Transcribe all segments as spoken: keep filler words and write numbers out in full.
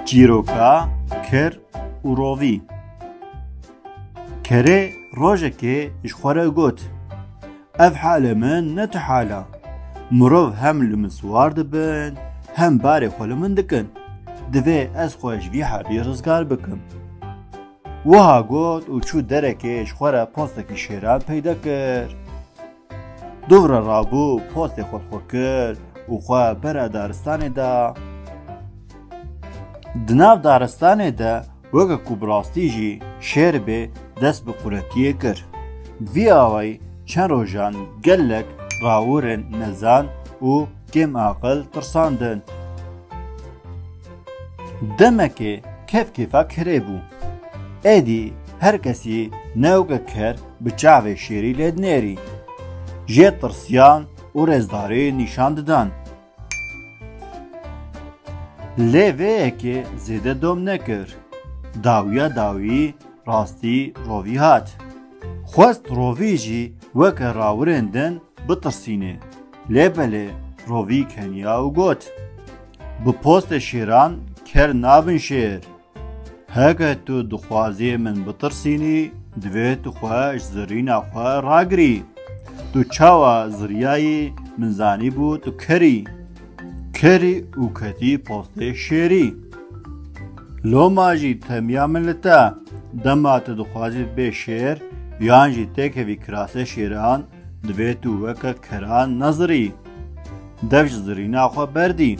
Çîroka Ker û Rovî. Kerê rojekê ji xwe re got, "Ev halê min ne tu hala. Mirov hem li min siwar dibin, hem barê xwe li min dikin. Divê ez xwe ji vî halî rizgar bikim." Wiha got û çû derekê ji xwe re postekî şêran peyde kir. Dûv re rabû, postê xwe li xwe kir û xwe bera daristanê da. Di nav daristanê de weke ku bi rastî jî şêr bê, dest bi quretiyê kir. Vî awayî çend rojan gelek rawirên nezan û kêm aqil tirsandin. Demekê kevkêfa kerê bû. Êdî her kesî ne weke ker bi çavê şêrî lê dinêrî. Jê tirsiyan û rêzdarî nîşan didan. Lê vê yekê zêde dom nekir. Dawiya dawî rastî rovî hat. Xwest rovî jî weke rawirên din bitirsîne. Lê belê rovî keniya û got, "Bi postê şêran ker nabin şêr. Heke tu dixwazî min bitirsînî, divê tu xwe ji zirîna xwe ragirî. Tu çawa ziriyayî, min zanîbû tu kerî." Kerî û ketî postê şêrî. Loma jî temiya min li te, dema tu dixwazî bê şêr, yan jî têkevî kirasê şêran, divê tu weke keran nezirî. Dev ji zirîna xwe berdî.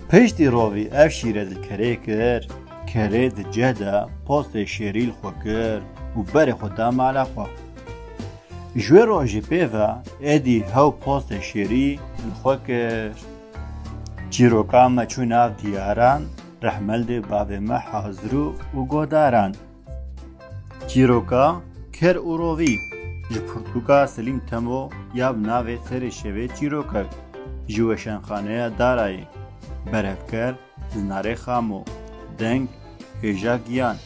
Piştî rovî ev şîret li kerê kir, kerê di cih de postê şêrî li xwe kir û berê xwe da mala xwe. Ji wê rojê pê ve êdî hew postê şêrî li xwe kir. Çîroka me çû nav diyaran, rehmeldê bavê me Hazirû û godaran. Çîroka Ker û Rovî, ji pirtûka Selîm Temo ya bi navê Serê Şevê Çîrokek, ji Weşanxaneya Darayê, berhevker Zinarê Xamo, deng Hêja Giyan,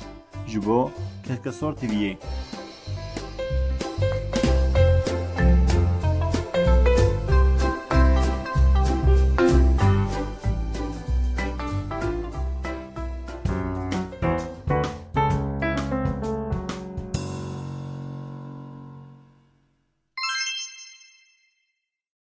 ji bo Keske Sor T V'yê.